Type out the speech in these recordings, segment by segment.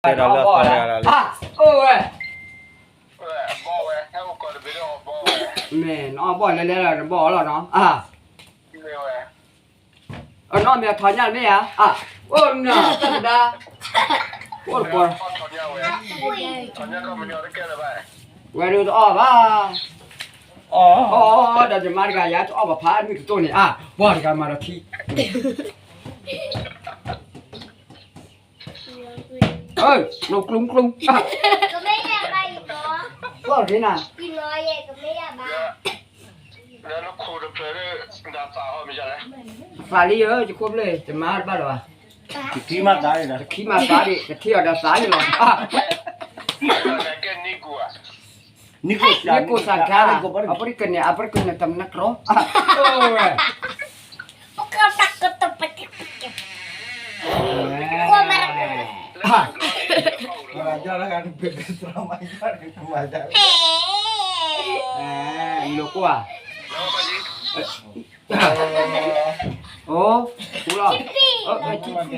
တဲဒီးလၢအသီတဂၤဒီးလံ, အိၣ်ဝဲ, မ့ၢ်နအီၣ်ဘီၣ်လဲၤလဲၤလီၤ နဘီၣ်အီၤလီၤနီၤ, အနီၢ်မ့ၢ်အထီညၣ်မ့ၢ်ဧါ, အိၣ်နၤတၢ်ကဒါ, အိၣ်တပီၤ, ဝဲဒၣ်တအီၣ်ဘၣ်, အီၣ်ဒီးယမါတဂၤယၤတအီၣ်ဘၣ်ဖးမုၢ်တတိၢ်န့ၣ်, ပှၤတဂၤမၤဒီးခံ ကျူကျူကျူ, ကမ့ၢ်ယၤဘၣ်အံၤနီၤ, ဘီၣ်က့ၤနၤ, သးလံဧၢ ယခိၣ်ဖျၢၣ် ယမါတဘၣ်လၢၤဘၣ်, တခံမးသးဒံး, တခံမးသးဒံး တထံၣ်အီၤဒီးသးန့ၣ်လီၤ, နံၣ်ကိၢ်စၢ်ခါ, အပရကနဲၣ် အပရကနဲၣ်တမနၢ်ကြီ, လိာ်ကွၢ်, အိၣ်, ထံဖံၣ်,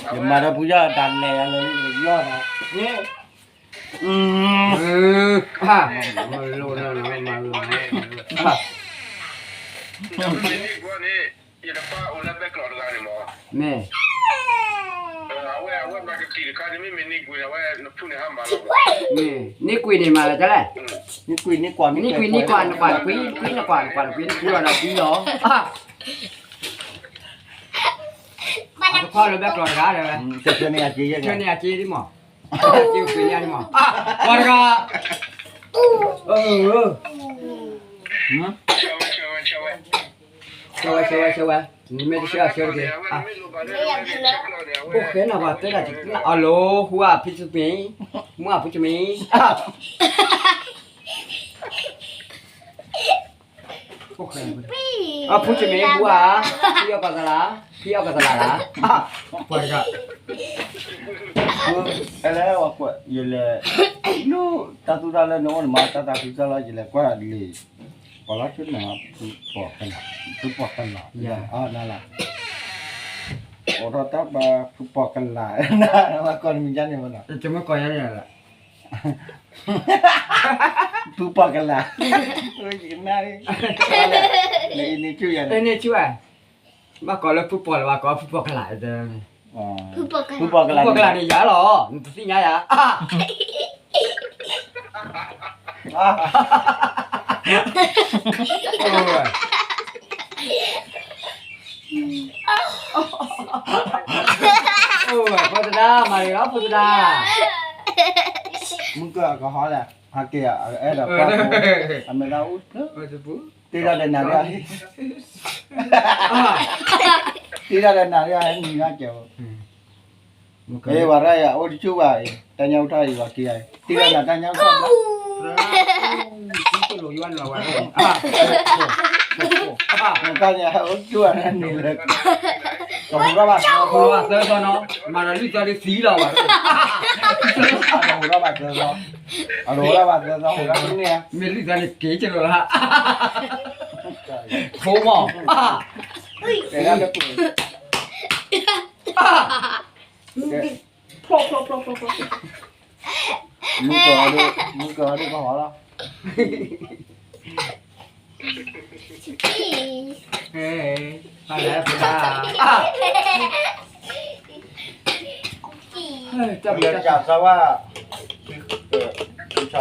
ယမၤဒီးဖုယီၢ်တၢ်လဲၤယၤလၢယီၢ်ဒီး, မ့ၢ်, န့ၢ်ကွံာ်န့ၣ်မၤလဲၣ်လဲၣ်, န့ၢ်ကွံာ်န့ၢ်ကွၢ်, နကွၢ်ကွံာ်, နကွၢ်ကွံာ်, နကွၢ်ကွံာ်, နကွၢ်ကွံာ်, နကွၢ်ကွံာ်လီၤ, တခွါလၢဘဲကျီၢ်တဂၤဒီး, ဆၢန့ၢ်အက့ဒ်မး, ဆၢန့ၢ်အက့ဒ်မး, ပှၤတဂၤ, ဆၢဝဲ ဆၢဝဲ ဆၢဝဲ, နမ့ၢ်တဆၢအဆၢတက့ၢ်, အိၣ်ဃဲနၤပှၤတဲဒၣ်, အလိၤ ဟူအဖုတမ့ၢ်, မူအဖုတမ့ၢ်, အဖုတမ့ၢ် ဟူဧါ, ဖံအီၣ်ကသလး, ဖံအီၣ်ကသလးလၢ, ပှၤတဂၤ, အဲလဲၣ်, ယလဲၤ, တၢ်သူၣ်တၢ်လၢနအိၣ်န့ၣ်မး တၢ်သးခုကစီၣ်လီၤ ယလဲၤကွၢ်လံ, ပှၤလီၤဆူနၤ, ဖုပီၢ်ကလး, ဖုပီၢ်ကလး, နလၢ, အိၣ်ဒီးတၢ်ပှၤဖုပီၢ်ကလး, နကိးနမံၤဒ်န့ၣ်မးနီၤ, တမ့ၢ်ကိးယၤန့ၣ်လီၤ ဖုပီၢ်ကလး, နအံၤန့ၣ်ဆူၣ်ယၤန့ၣ်, ဘၣ်ကိးလၢဖုပီၢ်လၢၤဘၣ် ကိးဖုပီၢ်ကလး, ဖုပီၢ်ကလးန့ၣ်ယၤလီၤ နတသ့ၣ်ညါယၤ, ဖိသဒါ မၤဂ့ၤလီၤ ဖိသဒါ, မုၢ်ကၢအကဟီလဲၣ်, ဟးက့ၤ အဲၣ်ဒိးကွၢ်, အမဲာ်သၣ်အိၣ်, တ့ထီၣ်ဒီးနၤဒၣ်, တ့ထီၣ်ဒီးနၤဒၣ်နံၤနၤကဲး, မ့ၢ်ဝဲဒၣ်ယၤအိၣ်တဆူၣ်ဘၣ်, တၢ်ညါအိၣ်ထီၣ်အံၤဘၣ်က့ၤ, တ့ထီၣ်နၤတၢ်ညါအိၣ်ထီၣ်ဘၣ်, တၢ်ညါအိၣ်တဆူၣ်ဘၣ်နံၤလၢ, တဟူထီၣ်ဘၣ်သၢသီနီၤ, မၤဒီးလွံၢ်သီဒ်သံလီၤဘၣ်, တဟူထီၣ်ဘၣ်သၢသီ, အတဟူထီၣ်ဘၣ်သၢသီ, မ့ၢ်လွံၢ်သီန့ၣ်က့ၤကလီၤလၢ, ဖိမီၢ်, တဲဒၣ်လၢပှဲၤ, ဖျိဖျိဖျိဖျိဖျိ, မုၢ်ကၢၤ, မုၢ်ကၢၤဒိၣ်ကဟီလီၤ, ဟဲ, ဖဲလဲၣ်ဖဲလဲၣ်, တၢ်ဘျုးတၢ်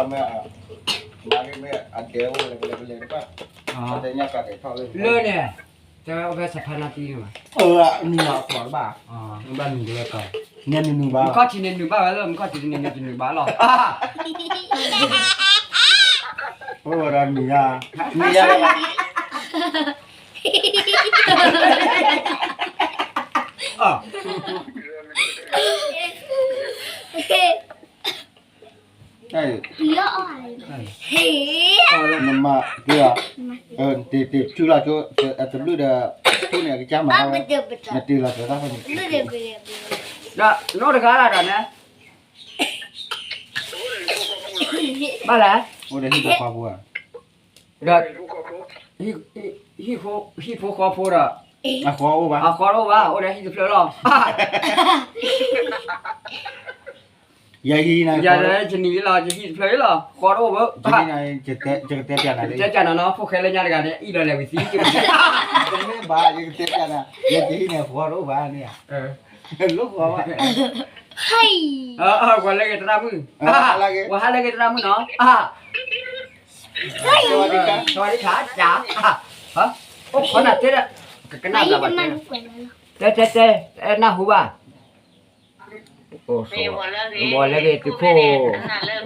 ဖှိၣ်, ဝဲ, မ့ၢ်အဒဲအိၣ်လဲၣ်လဲၣ်လဲၣ်တဘၣ်, လၢန့ၣ်, တဲဝဲအိၣ်ဖဲစဖါနါတံန့ၣ်ဘၣ်, နံၤလီၤအသီတဘၣ်, ဘၣ်နံၤတဝဲကီး, နနုၤနုၤဘၣ်, မုၢ်ခီၣ်ထံးန့ၣ်နုၤဘၣ်ဝဲလၢ မုၢ်ခီၣ်ထံးတနံၤန့ၣ်တနုၤဘၣ်လီၤ, အိၣ်ဝဲဒီးနံၤယါ, နံၤယါလီၤ, နမၤ, တ့ၢ်, တ့ၢ်တၢ်လီၤဆိ, တဘျုးဒီး, ထူၣ်န့ၣ်အကစၢ်မၤဝဲ, နတ့ၢ်လီၤဆိတၢ်ဖဲန့ၣ်, ဒီးနအိၣ်တဂၤလၢဒီးန့ၣ်, ဘၣ်လဲၣ်, အိၣ်ဒီးဟံၣ်ဒီးပှၤပူၤဧါ, ဒီး, ဟံၣ်, ဟံၣ်ဖိဃီဖိဒီး အဃီတအိၣ်ဘၣ်, အဃီတအိၣ်ဘၣ်, အိၣ်ဒီးဟံၣ်တဖျၢၣ်လီၤ. ယဟံၣ်န့ၣ် ယၤဒီး ယနံၤလီၤ ယဟံၣ်တဖျၢၣ်လီၤ ဃီတအိၣ်ဘၣ်. ယဟံၣ်န့ၣ် ယကတဲပျးနၤလံ, ယကတဲပျးနၤနီၤ ဖိၣ်ဃဲလၢညါတဂၤန့ၣ် အံၣ်ဒီးလဲၤဝံၤသံ တမ့ၢ်ဘၣ် ယကတဲပျးနၤ, ယဟံၣ်န့ၣ် ဃီတအိၣ်ဘၣ်န့ၣ်ဧါ, လိၣ်ဃီဘၣ်, ပှၤလၢဂ့ၤတရၣ်မုၣ်, ပှၤဟးလၢဂ့ၤတရၣ်မုၣ်နီၤ, စဝၤဒံခါ, စဝၤဒံခါ, အိၣ်ခိးနၤတဲဒၣ်, ကကနၣ်ဘၣ်ဘၣ်တဲ, တဲတဲတဲ, နၢ်ဟူဘၣ်, ပှၤလၢဂ့ၤသုးခိၣ်,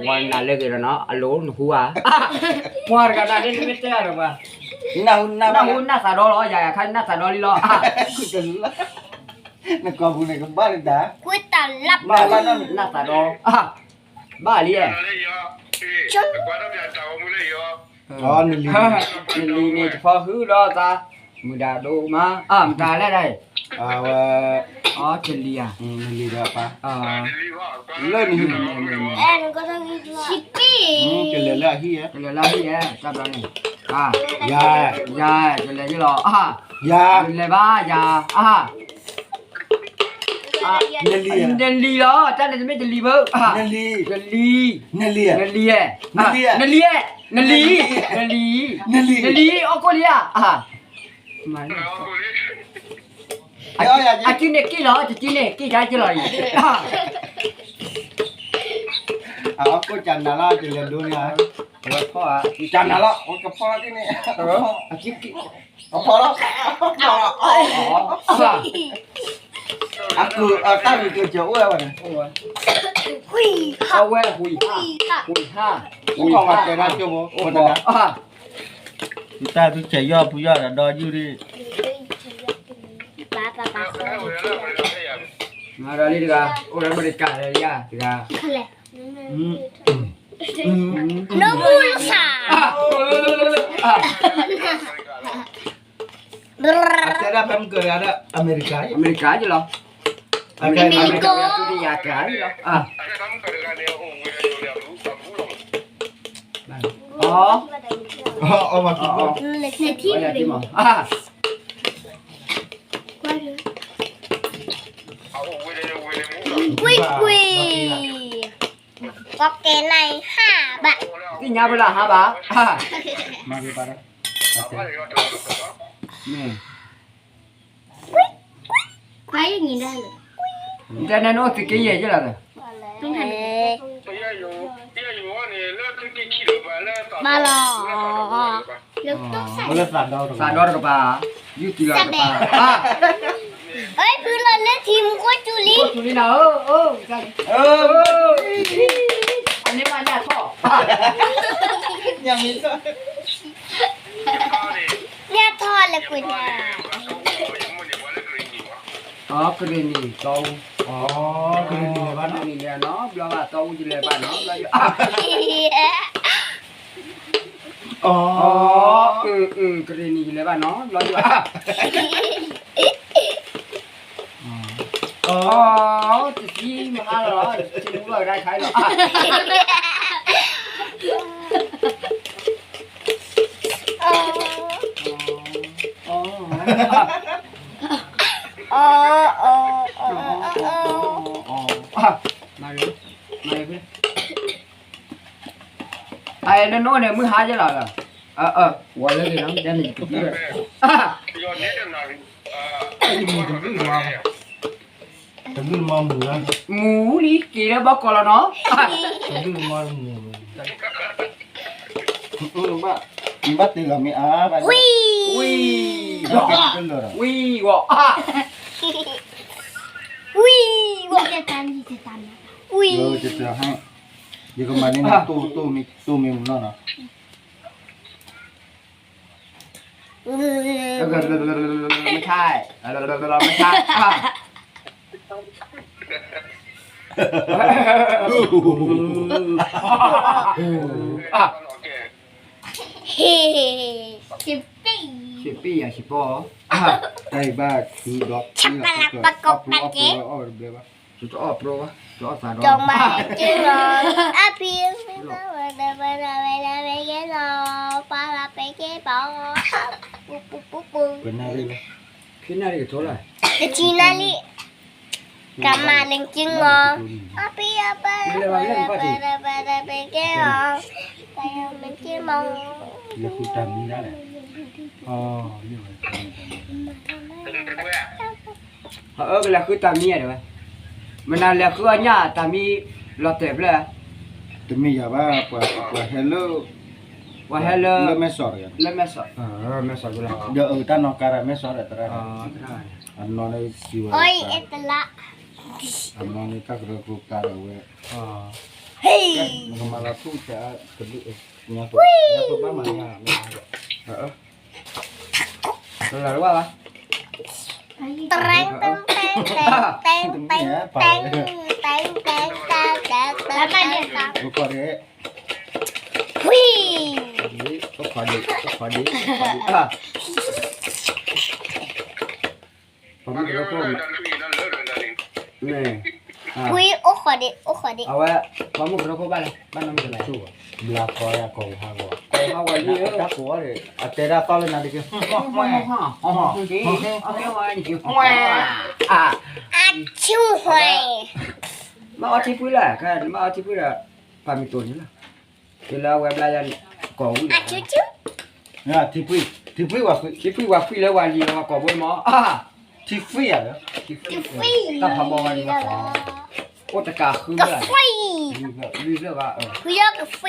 ပှၤနၤလၢဂ့ၤဒီးနီၤ အလိၤနဟူဧါ, ပှၤတဂၤနၤဒ်နမ့ၢ်တဲအီၤဒီးပှၤ, နၢ်ဟူနၢ်သးဒီလီၤ ယၤယၤခါနၢ်သးဒီလံလီၤ, နကိာ်ပူၤန့ၣ်ကဘၣ်လံတၢ်, နၢ်သးဒီ, ဘၣ်လံ, နလံၤ, နလံၤန့ၣ်တဖီဃုဒီးသး, မုၢ်ဒၣ်ဒိၣ်မး, မတၤလဲၣ်ဒၣ်အံၤ, အဝဲ, အီ တလံၤဧါ, နလံၤဒီးပၢ်, လၢနဟံၣ်, ကလဲၤလၢအဟံၣ်ဧါ, ကလဲၤလၢအဟံၣ်ဧါ, တၢ်ဘျီန့ၣ်, ယၤ, ယၤ, ကလဲၤယလီၤ, ယၤ, လဲၤဘၣ်ယၤ, နလံၤ, နလံၤလီၤ တၢ်န့ၣ်တမ့ၢ်တလံၤဘၣ်, နလံၤ, နလံၤ, နလံၤ, နလံၤ, နလံၤ, နလံၤ, အီၣ်ကိၣ်လံဧါ, အကံၣ်န့ၣ်ကံၣ်လီၤ တကံၣ်န့ၣ်ကံၣ်ယါက့ၤလီၤအံၤ, အကိၣ်ကနၤလီၤ တလဲၤဒိန့ၣ်, အဝဲဖီၣ်ဧါ, ကနၤလီၤ အဝဲကဖီၣ်လီၤဒ်န့ၣ်, အကံၣ်ကံၣ်, အဖီၣ်လီၤ, အကုၢ်အတၢ်ဂုာ်ကျဲးစၢးအိၣ်ဝဲဘၣ်န့ၣ်, အဝဲဝံၤ, ဝံၤဟါ, ဝံၤဟါ, ဝံၤဟါ, တၢ်သူဆဲးယီၢ် ဖုယီၢ်ဒီးဒီယုၢ်ဒ်, ဒီးလံတဂၤ အိၣ်လၢအမဲရကၤလၢယၤတဂၤ, နမူလစၢ်, တဲဒၣ်ဖဲမုၢ်ကၢၤတဂၤဒီး အမဲရကၤ, အမဲရကၤယလီၤ, အမဲရကၤယလီၤ, အီ, အီ, အီ, ကွံာ်ကွံာ်, ပကဲနၤဟါဘၣ်, သ့ၣ်ညါပလၢဟါဘၣ်, မ့ၢ် တဲနၤနအိၣ်သုးက့ယဲၢ်ယဲၢ်လီၤ, ဘၣ်လီၤ, သးဒီတကပၤ, ယူၢ်တံၢ်လီၤတကပၤ, ဖုလီၤလၢထံမူခိၣ်စူၤလံ, ခိၣ်စူၤလံနၤဧၢ, အန့ၣ်မးညၣ်ထီၣ် ညၣ်ထီၣ်လၢကွံာ်န့ၣ်, ကရ့ၣ်နံၣ်တီအူ, ကရ့ၣ်နံၣ်လဲၤဘၣ်နီၤ, ဘျီဘၣ်တီအူယလဲၤဘၣ်နီၤ, အ, ကရ့ၣ်နံၣ်ယလဲၤဘၣ်နီၤ, ဘျီယဘၣ်, အ, တသံမဟါလီၤ, တမူလီၤကဒါခါလီၤ, အ, နအိၣ်န့ၣ် မုၢ်ဟါယလီၤ, ဝဲလၢန့ၣ်, တမုၢ်တမုၢ်, မူလံ က့ၤလၢဘီကီးလီၤနီၤ, တမုၢ်တမုၢ်, ဘၣ်တ့ၢ်လီၤမ့ၢ်အါ, ဝံၤ, ဝံၤ, ဝံၤ, ဝံၤ, ဝံၤ, ဝံၤ, ယကမၤန့ၢ်နၤတိၢ်မ့ၢ်မုၢ်နီၢ်နီၤ, မ့ၢ်ခါ, မ့ၢ်ခါ, ဟ့ၣ်, ဟ့ၣ်, ဟ့ၣ်ပ့ၢ်ယၤဟ့ၣ်ပီၢ်, တၢ်အံၤဘၣ်ခုဒီး, အီၣ်ဘျဲဘၣ် တအီၣ်ပြိဝဲ, တအီၣ်သးဒီး, ကၠီမၤက့ၤလီၤ, အဖံ, ဝဲဒၣ်ဝဲဒၣ်ဝဲဒၣ်ဝဲကဲလီၤ, ပှၤလၢပဲကဲဘီ, ပူပူပူပူ, ကနၣ်ရံၣ်လၢ, ဖံနၣ်ရံၣ်ကထိလၢ, ကစံနၣ်ရံၣ်, ကမၤလၢက့ၤလီၤ, အဖံအဖံ, ဝဲဒၣ်ဝဲဒၣ်ပဲကဲလီၤ, ပဲကဲလီၤ, လဲၤဃုတၢ်မံဒၣ်လဲၣ်, အီၤ ဟအၢကလဲၤဃုတၢ်မံယၤတဲဝဲ, မနုၤလဲၤဃုအီၣ်ညၣ်တၢ်မံလီၤတဲာ်ဖျၢၣ်, တမ့ၢ်ယၤဘၣ်, ပှၤဟဲလၢ, ပှၤဟဲလၢ, လၢမဲာ်စီၤတဂၤ, လၢမဲာ်စီၤ, မဲာ်စီၤ, ဒီးအတၢ်နီၢ်ကါဒီးမဲာ်စီၤဒီးတရၣ်, အနီၢ်န့ၣ်စံးဝဲ, အနီၢ်န့ၣ်တၢ်ကရၢကရိကါဒီးဝဲ, ဟဲ, နကမၤလီၤထူၣ်တဲ, ညါဘၣ်မၤညါ, လၢဝဲဘၣ်, တရၢ်, တၢ်, တၢ်, တၢ်, တၢ်, တၢ်, တၢ်, တၢ်, တၢ်, တၢ်, တၢ်, တၢ်, တၢ်, တၢ်, တၢ်, ပှၤမုၣ်ကရၢခိၣ်, မ့ၢ်, ပှၤအိၣ်ဃီဒံး, အိၣ်ဃီဒံး, အဝဲ, ပှၤမုၣ်ကရၢခိၣ်ဘၣ်လဲၣ်, ဘၣ်နီတမံၤလဲၣ်, ဘျါသီယၤကီၢ်ဝဲဟးဂီၤ, ကီၢ်ဝဲဟးဂီၤလံ, တၢ်ကိးအီၤဒီး အတဲဒၣ်သီလၢနၤတက့ၢ်, အဆူၣ်, မ့ၢ်အီထံဖှံလၢ, မ့ၢ်အီထံဖှံဒီး, ပာ်မံၤတိၢ်န့ၣ်လီၤ, တုၤလၢအဝဲဘျါယၤန့ၣ်, ကီၢ်ဝံၤ, ထံဖှံ, ထံဖှံဝဲဖှံလၢပှၤလံၤလီၤ ပှၤကိးဘိန့ၣ်မ့ၢ်, ထံဖှံယၤလၢ, တၢ်ဖးဘီဝဲန့ၣ်, အိၣ်တကးဃုဖျၢၣ်, လွံၢ်ဖျၢၣ်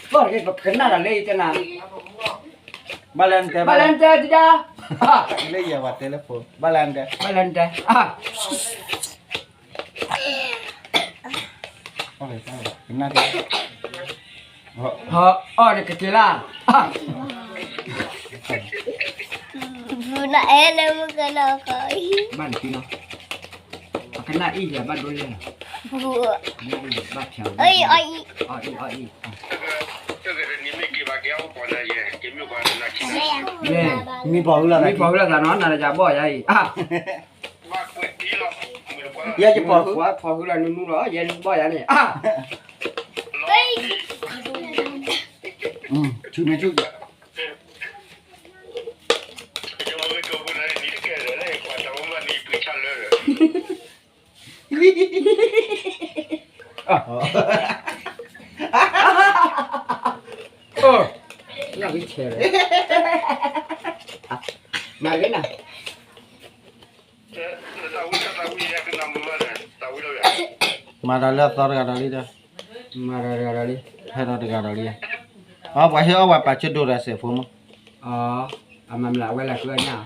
ဘၣ်, ပကနၣ်တၢ်လၢယတဲနၤ, ဘၣ်လဲၣ်နတဲ, ဘၣ်လဲၣ်နတဲတဒၣ်, လၢယဲဝဲတဲလၢဖိ, ဘၣ်လဲၣ်နတဲ, ဘၣ်လဲၣ်နတဲ, ကနၣ်တၢ်, ဟီ, အီၣ်နကက့ၤလၢ, ဘၣ်နက့ၤနီၤ, အကနၣ်အံၤယၤဘၣ်ဒိလဲၣ်, ဘၣ်ဖျါ, အီၣ်အံၤ, အီၣ်အံၤ, မံပှၤဟုလီၤ, မံပှၤဟုလီၤသးနီၤ နၤလၢယၤဘီၣ်ယၤအံၤ, ယဲယပှၤ, ပှၤဟုလီၤနူနူလီၤ ယဲနဘီၣ်ယၤန့ၣ်, ဆူမဲာ်ဆူ, နဂ့ၤဆဲး, မၤတဂ့ၤနၤ, မၤဒီးလၢအသီတဂၤဒီးလံဒီး, မၤဒီးတဂၤဒီးလံ, ဟဲဒီးတဂၤဒီးလံ, အပှၤဟ့ၣ်အီၣ်ဝဲပာ်ဆၢဒိၣ်ဒီးစဲးဖိမး, အမၤမလၢအဝဲလၢကျၢၤညါ,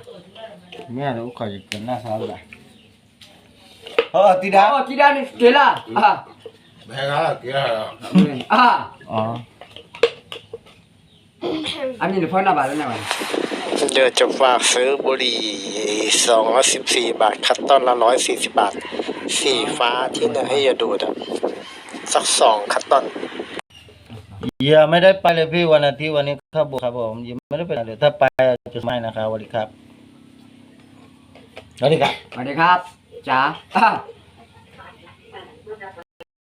မ့ၢ်ဒီးအိၣ်ခိးယကနၣ်သးဘၣ်, တံဒၣ်, တံဒၣ်န့ၣ်က့ၤလၢ, အမံၤနဖီနၢ်ဘၣ်လၢနဝဲ, ဒီးကပာ်ဖုဘိလံ, สองร้อยสิบสี่บาท คัตตอนละร้อยสี่สิบบาท สีฟ้าที่เนยให้อย่าดูดอะ สักสองคัตตอน ยังไม่ได้ไปเลยพี่ วันอาทิตย์วันนี้ครับผม ยังไม่ได้ไปไหนเลย ถ้าไปจะไม่นะครับ สวัสดีครับ สวัสดีครับ สวัสดีครับ จ๋า อ่ะ